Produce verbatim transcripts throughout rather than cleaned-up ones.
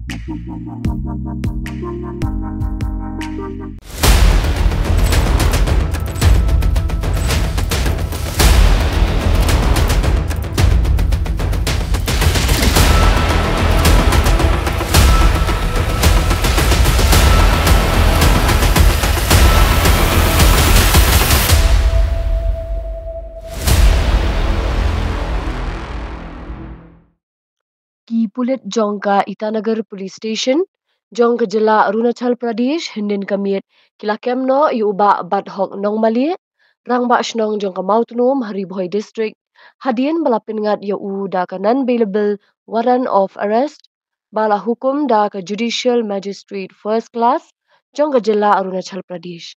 Ki pulit jong ka Itanagar Police Station jong ka jylla Arunachal Pradesh hynnin ka miet ki la kem noh ïa u Bah Bathok Nongmali, rangbah shnong jong ka Mawtnum ha Ri Bhoi District, hadien ba la pynngat ïa u da ka non-bailable warrant of arrest ba la hukum da ka Judicial Magistrate First Class jong ka jylla Arunachal Pradesh.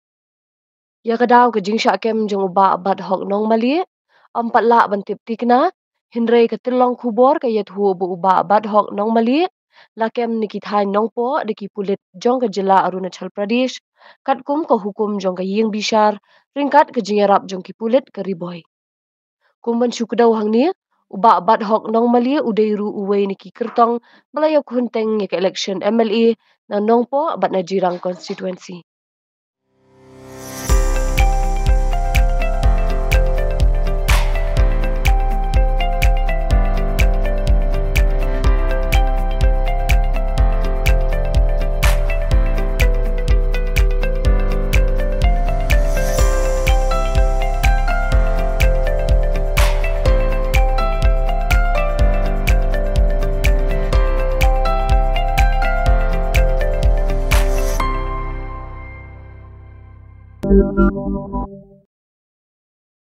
Ïa ka daw ka jingshah kem jong u Bah Bathok Nongmali ym pat lah ban tip thikna, hynrei ka tyllong khubor ka ïathuh ba u Bah Bathok Nongmali la kem na ki thaiñ Nongpoh da ki pulit jong ka jylla Arunachal Pradesh, katkum ka hukum jong ka ïing bishar, ryngkat ka jingïarap jong ki pulit ka Ri Bhoi. Kum ban shu kdew hangne, u Bah Bathok Nongmali u dei ruh uwei na ki kyrtong ba la ïakhun teng ïa ka election M L A na Nongpoh bad na Jirang constituency.